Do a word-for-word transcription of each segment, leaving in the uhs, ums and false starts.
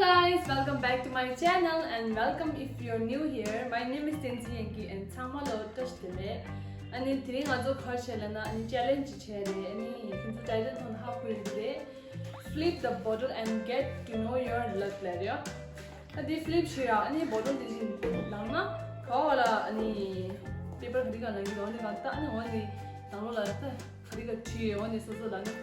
Guys, welcome back to my channel and welcome if you're new here. My name is Tenzin Yengki and ཚང་མ་ལ་བཀྲ་ཤིས་བདེ་ལེགས། ཨ་ནི་དེ་རིང་ང་ཚོ་ག་རེ་བྱས་ལབ་ན། ཨ་ནི་ཆེ་ལེན་ཇི་བྱས་རེད། ཨ་ནི་ཁྱོད་ཚོ་ཊའི་ཊལ་མཐོང་ན་ཧ་གོ་ཡི་རེད། Flip the bottle and get to know your luck ལབ་རེད། ཨ་དེ་ཕི་ལིབ་བྱེད་ཡ། ཨ་ནི་བོ་ཊལ་དེ་བཞིན་ལངས་ན་ག་བ་ལ་ཨ་ནི་པེ་པར་ག་རེ་ག་ལངས་ཀྱི་འདུག་འོ་དེ་ག་ད་ཨ་ནི་འོ་དེ་ནང་ལོགས་ལ་ད་ག་རེ་ག་བྲིས་ཡོད། འོ་དེ་སོ་སོ་ལ་ནི་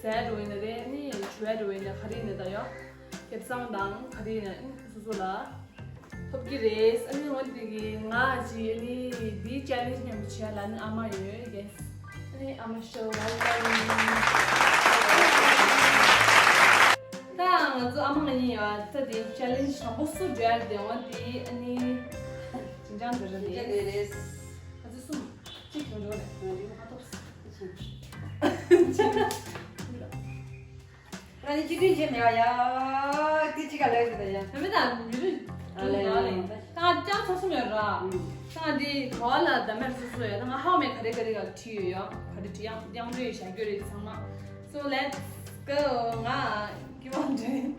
ཟས་འགྲོ་ཡིན་ན་རེད། ནི་ཞུ་བ་འགྲོ་ཡིན་ན་ག་རེ་ཡིན་ན་ད་ཡོད། ཁེ་བཟང་དང་ག་རེ་ཡིན་ན་ཨ་ནི་སོ་སོ་ལ་ཐོབ་ཀྱི་རེད། ཨ་ནི་འོ་དེ་གི་ང་ཅི་ཨ་ནི་འདིའི་ཆེ་ལེན་ཇི་མཉམ་དུ་བྱེད་ཡ་ལ་ནི་ཨ་མ་ཡོད། Yes. ཨ་ནི་ཨ་མ་ཤོ་ཝེལ་ཀམ། ད་ང་ཚོ་ཨ་མ་ང་གཉིས་ཡོད། ད་དེ་ཆེ་ལེན་ཇི་དང་པོ་སུ་འགྲོ་ཡ་རེད། འོ་དེ་ཨ་ནི་ཅིན་ཅང་འདི་རེད། ཅིན་ཅང་འདི་རེད། ང་ཚོ་གསུམ་གཅིག་གྱོང་འགྲོ་རེད། ང་ཚོ་མ་ཐོབ། ང་ནི་སྤྱི་མཐུན་བྱེད་མེད་ཡ། དེ་གཅིག་ག་ལས་ཟེར་ཡ། ད་མི་དང་མི་རིགས་ཨ་ལས་ད་ལས། ད་ཅང་ཚོ་གསུམ་ཡོད་ར། ད་ང་འདི་ག་བ་ལ་ད་མེར་སོ་སོ་ཡོད། ད་ང་ཧ་མེ་ག་རེ་ག་རེ་ག་བྲིས་ཡོད་ཡ། ག་རེ་བྲིས་ཡང་ཡང་བྲིས་བྱ་རྒྱུ་རེད་ཚང་མ། So let's go. ང་གི་བང་འདྲེན།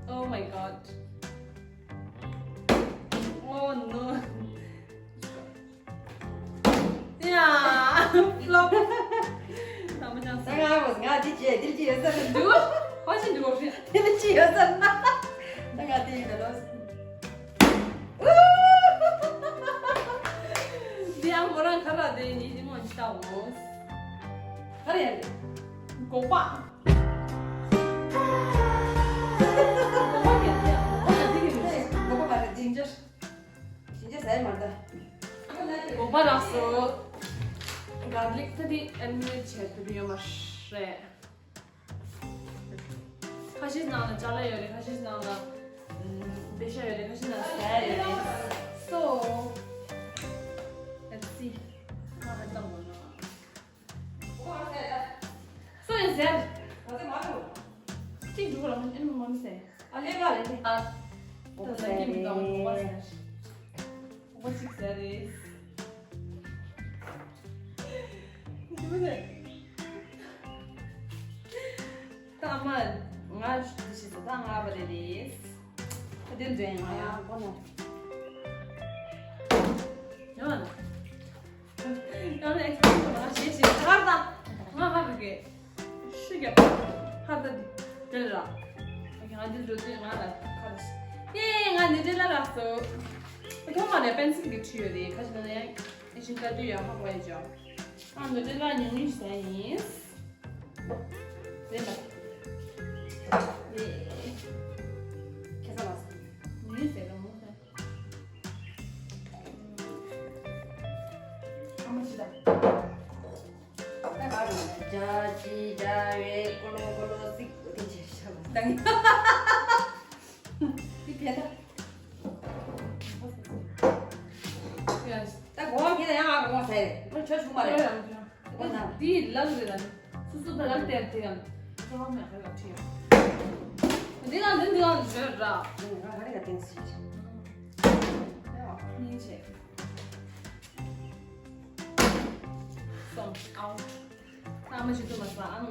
Oh my god. Oh no. ཡ། ཕློབ། ད་མ་ཅང་ད་ང་བོ་ང་འདི་བྱས་འདི་ཅི་ཡོད་ས་རེད་འདུག་ཧོ་ཤི་འདུག་ཧོ་ཤི། འདི་ལ་ཅི་ཡོད་ས་ན། ད་ང་དེ་ཡིན་ད་ལོ། འདི་ཡང་ཁོ་རང་ཁ་ར་དེ་ཉིད་ཀྱི་མོ་ཅི་ལྟ་འོ། ག་རེ་ཡ་རེད། སྒོག་པ། སྒོག་པ་ཡ་ཡ་སྒོག་པ་ཡ་འདི་གི་རེད། སྒོག་པ་མ་རེད་འདི། ཇིན་ཇར། ཇིན་ཇར་ཟ་ཡ་མ་རེད་ད། སྒོག་པ་རག་སོ། གར་ལིག་ད་འདི་ཨེ་ལི་མི་ནེཊ་བྱས་ཐུབ་ཡོད་མ་རེད། ཁ་ཤས་ནང་ལ་ཅ་ལག་ཡོད་རེད། ཁ་ཤས་ནང་ལ་ཨམ་པེ་ཤ་ཡོད་རེད། ཁ་ཤས་ནང་ཟས་ཡོད་རེད། So let's see. ང་ཧ་ཙམ་མོ་ན། སོ་ཡི་ཟས། གཅིག་འཇུག་རང་ཨེ་མ་མི་ཟས། ཨ་ལས་ཀ་ལས་ནི། ཨ་ད་ཟས་ཀྱི་མི་འདུག་འོ་བ་ཟས། འོ་བ་གཅིག་ཟས་རེད། ཞུ་ནས། ད་ཨ་མ་ང་ཞུ་ཞིག་ད་ང་བ་རེད་རེད། ད་དེ་འདྲ་ཡིན་ང་ཡང་གོ་ནོ། ཡང་ཡང་ན་ཨེག་སི་པི་རེན་སི་ང་ཞེས་ཞེས་ཧར་ད་ང་ཧར་གི་ཤུ་རྒྱབ་ཧར་ད་དེ་ལ་ང་འདི་འགྲོ་དུས་ང་ལ་ཁ་ལ་ཤི་ཡེ་ང་འདི་འདྲ་ལ་རག་སོ། ཐོག་མ་ནས་པེན་སིལ་གི་བྲིས་ཡོད་རེད། ཁ་ཤས་ན་ཡང་ཨེ་ཤིན་ཀ་དུས་ཡང་ཧ་གོ་ཡ་ཅོ། ང་འདི་འདྲ་ལ་ཉུང་ཉུང་ཞིག་ཡིན། རེད་མ། ཡེ། ཁེ་ས་མ་སོང་། ཉུང་ཉུང་ཟེར་ར་མོ་ཟེར། ཨ་མ་ཅི་ད། ད་ག་རུ་ཇ་ཅི་ཇ་བེ་ཀོ་ལོ་ཀོ་ལོ་སིག་དེ་ཅི་ཤ་བ་དང་། དེ་ཕེ་ད། ད་གོང་ཁེ་ད་ཡང་ཨ་གོང་ཟེར་མོ་ཆོ་ཆུང་མ་རེད། འོ་ན། དེའི་ལག་རེད་ལ་ནི། སོ་སོ་ད་ལག་དེར་དེ་ཡང་། སོ་སོ་མ་ཧ་ལ་ཁྲིད་ཡང་། འདི་ལ་འདི་འདི་ལ་བཟོས་ར། ང་ཧ་རི་ག་ཏེན་སི་ཆེ། གཉིས་ཆེ། སོང་ཨའོ། ད་མ་ཞིག་ཏུ་མ་ས་ཨ་ང་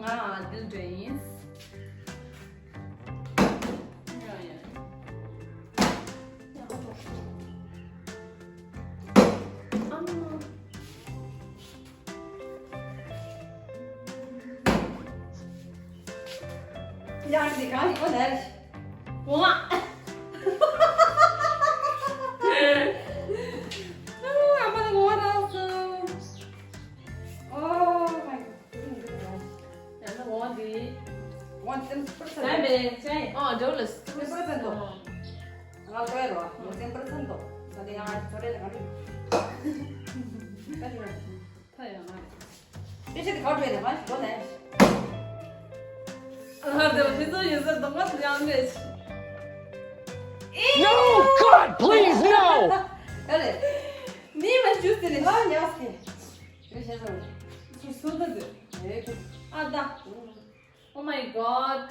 འདིར་འདྲེ་ཡིན། ཡ་ཡ། ཡ་ཧ་ཏོ། ཨ་མ། ཡང་འདི་གང་ཡིན་པ་ནས། ཝ། ཨ་མ་ལ་ངོ་རང་སོང་། Oh my god. ཡང་ན་ཝ་འདི། ཝ་ཏེན་པར་སེན་ཊི། ཨ་འདྲ་བོ་ལ་ཏེན་པར་སེན་ཊི། ང་ལྟོས་རོ། ཏེན་པར་སེན་ཊི། ད་དེ་ཡང་ཚོ་རེ་ལ་ག་རེ། ད་དེ་ཡང་། ད་ཡང་ང་རེད། དེ་ཆེ་དེ་ག་འགྲོ་ཡིན་ན་ང་ཞིག་འགྲོ་ནས། ཨ་དེ་མི་ཚོ་ཡིན་ཟེར་དོགས་པ་ཡང་མེད། No, God, please, no! ཨ་རེད། ནི་མ་ཇུས་དེ་ནི་ང་ཉག་སྐྱེ། དེ་བྱས་ཙང་། ཇུས་སོ་ད་དེ། ཨེ་ཁུ། ཨ་ད། Oh my god.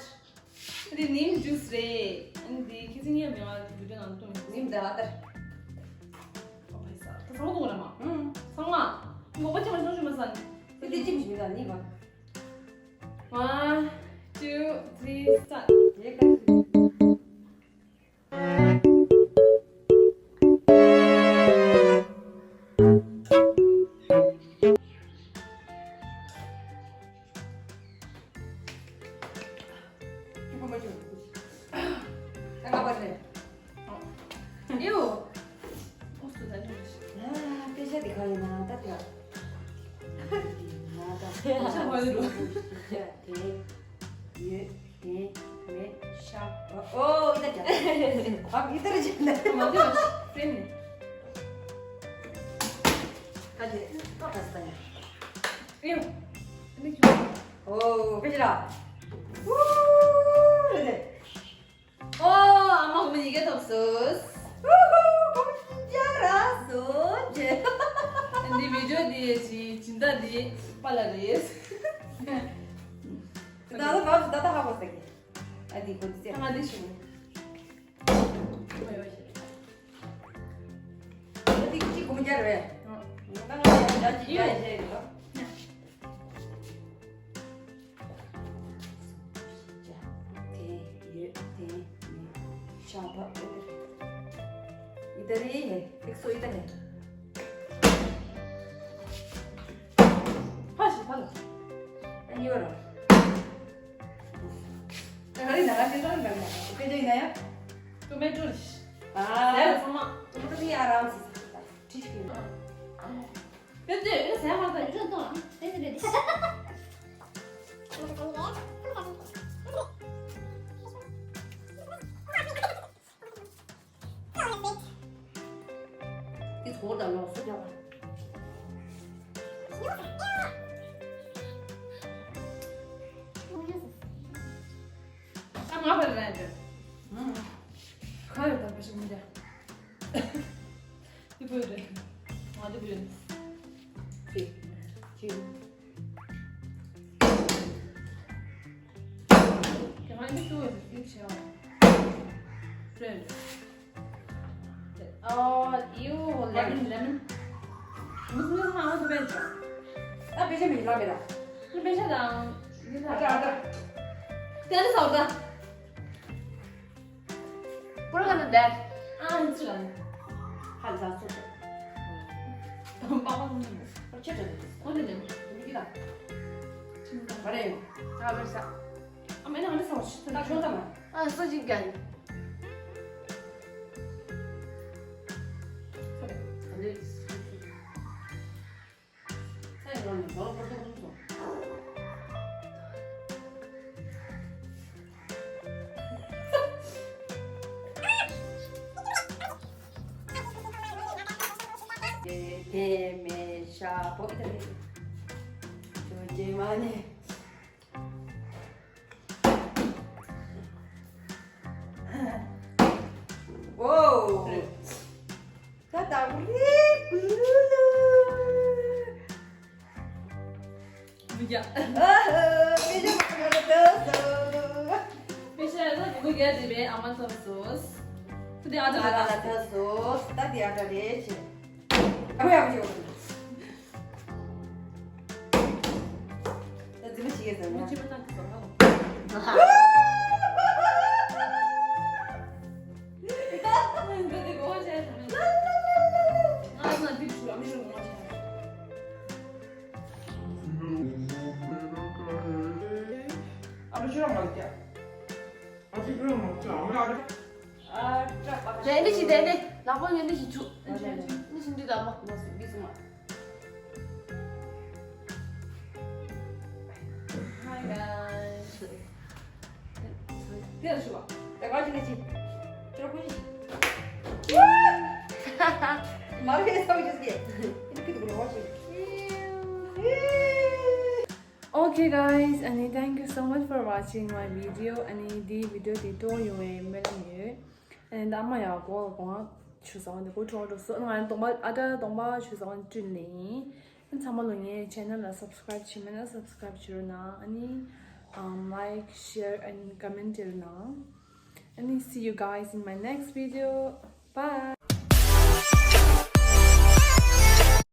འདི་ནིམ་ཇུས་རེད། འདི་ཁི་སིང་ཡ་མི་ང་བི་ཌིའོ་ནང་བཏོན་ཡོད། ནིམ་ད་ཨ་ཏར། ཨོ་བྷའི་སཱ། ད་ཚང་མ་བཏུང་ར་མ། ཨུམ། ཚང་མ། ངོ་པ་ཅི་མ་ཤོང་ཤི་མ་ས་ནི། འདི་ཅི་མི་ཤི་མི་ད་ནི་བ། ཨ། two, three, start. དེ་ག་ཚོད། ཨེའོ། ཨོ་སུ་ད་ནི། ཨ། དཔེ་ཆ་དེ་ག་ཡིན་ན་ད་དེ། ང་ད། དཔེ་ཆ་མ་ཡོད་རུ། དེ། ཡོད། དེ། མེད། ཤ། ཨོ། ཨི་ད་ཅ། ཨ། ཨི་ད་ར་ཅ་ན། མ་དེ་བ་ཕྲེན་ནི། ད་དེ། ད་ད་ད་ཡ། ཨེའོ། ཨ་ནི་ཁྱོད། ཨོ། དཔེ་ཆ་ར། ཨུ། རེད་དེ། ཨོ། ཨ་མ་ཁོ་མོ་ཉིས་ཀས་ཐོབ་སོང་། ཨུ་ཧུ། ཁོ་མོ་ཉིས་ཀ་རག་སོང་། འདི་བི་ཌིའོ་འདི་ཡི་སྦྱིན་བདག་འདི་པཱ་ལགས་རེད། ད་ལྟ་བབས་ད་ལྟ་ཧ་གོ་ས་གི། ཨ་འདི་ཁོ་འདི་ཚེ། ང་འདི་ཞུ། ཨ་འདི་གཅིག་སྒོར་མོ་བརྒྱ་རེད། ད་ང་ཡང་འདྲ་གཅིག་བརྒྱ་ཡིན་ཟེར་གི་འདུག་དེ་ཡོད། དེ་མེད། ཤ་བབ་ཨེ་ད་རེད། ཨི་ད་རེད། ཧེ་ཧེ་སོ་ཨི་ད་རེད། ཕ་ཞིག་ཕ་ལ། ཨ་ནི་བ་ར། ད་ག་རེ་ན་ག་ཤེས་ད་རེད་ད་རེད། དཔེ་ཆ་ཡིན་ན་ཡ། ཏོ་མེ་ཏོ་རེད། ཨ། ཟས་ཚང་མ། ཏོ་མེ་ཏོ་ནི་ཨ་རམ་སི་སི། ཁྲི་ཁྲི་ཡིན། དེ་ཚོས་ཟས་མ་ཟ་ཡུལ་ལ་གཏོང་ཨ། དེ་ཚོ་དེ། འདི་ཚོ་དང་ལོགས་སུ་རྒྱག་པ། ཨ་ང་ཕར་ར་འདྲ། ཁ་ཡོད་དང་ཕ་ཞིག་མི་འདྲ། འདི་བོད་རེད། ང་འདི་བོད་རེད། ཅི། ཅི། དེ་ང་འདི་བོད་རེད། འདི་བྱས་པ། རེད། ཨོ། ཡུ། ལེ་མོན། ལེ་མོན། མུ་མུ་ཧ་ཧ་བེ་ཅ། ད་བེ་ཅ་མི་ལ་བེ་ར། ད་བེ་ཅ་དང་འདི་ལ། ཨ་ད་ཨ་ད། དེ་ནི་སོག་ད། པུ་ར་ག་ན་དེ། ཨ་ཧི་ཙི་ལ། ཧ་ལ་ས་སོ། དམ་པ་པ་ནི། པར་ཆེ་དྲགས་ནི། ཨོ་ནི་ནི། མི་གི་ད། ཁྱིམ་ད། མ་རེད། ད་བེ་ས། ཨ་མེ་ན་ང་འདི་སོག་ཤི། ད་ཁྱོད་ད་མ། ཨ་སོ་ཅིག་གན། ས་ཡི་རང་ནས་རང་བར་དུ་རུང་སོང་། དེ་དེ་མེ་ཤ་པོ་ཨི་ད་རེད། ཁྱོད་རྗེས་མ་ནས། ཨོ། ད་ད་རེད་ཀུ་ལུ་ལུ། མི་རྒྱག་ཨ་ཧ། དཔེ་ཆ་མ་ལ་ད་སོ། དཔེ་ཆ་ཡ་ད་མི་རྒྱག་དེ་བས་ཨ་མ་ཚོ་སོ། ཁུ་དེ་ཨ་ད་ཨ་ད་ལ་ད་སོ། ད་དེ་ཨ་ད་རེད་ཆེ། ཨ་ཧོ་ཡ་ཧོ་ཡ་ཧོ། ད་རྫི་མ་ཞིག་ཡོད་ཟེར་ན། མི་ཅི་མ་ཏང་གི་ཟེར་ན། ད་དེ་གོ་བ་བྱས་ཟེར་ན། ང་ང་དེ་ཆུ་ཨ་མི་ཆུ་ངོ་ཆེ། ཨ་མི་ཆུ་རང་མ་རྒྱག་ཨ་ཆུ་རང་མ་རྒྱག་ཨ་མི་ཨ་རེ། དེ་འདྲ་ཞིག་དེ་འདྲ་ལག་པ་ཡོད་འདྲ་ཞིག་བྱུག་འདི་ཞིག་འདི་ལ་མ་མ་སུ་མི་སུ་མ། Hi guys. དེ་ལ་ཞུ་བ། དེ་ག་ཅི་ནས་ཅི། ཅི་རོ་ཀུ་ཅི། མ་རེད་ས་བ་ཅི་སྐྱེ། ཨི་ཁི་དུ་ཀུ་ལོ་བ་ཅི། Okay, guys, and thank you so much for watching my video. And the video དེ་ཏོ་ཡོང་བའི་སྨོན་ལམ་ཡོད། And ཨ་མ་ཡ་གོ་གོང་ཆུ་ཟ་བ་འདི་གོ་ཁྲོ་ཁྲོ་སོ། ང་གདོང་པ་ཨ་ཏྲ་གདོང་པ་ཆུ་ཟ་བ་བསྐྲུན་ནས་ཡིན། ཚང་མ་ལོ་ངའི་channel ལ་subscribe བྱེད་མེད་ན་subscribe བྱེད་རོགས་གནང་། ཨ་ནི་um, like, share and comment བྱེད་རོགས་གནང་། ཨ་ནི་see you guys in my next video. Bye.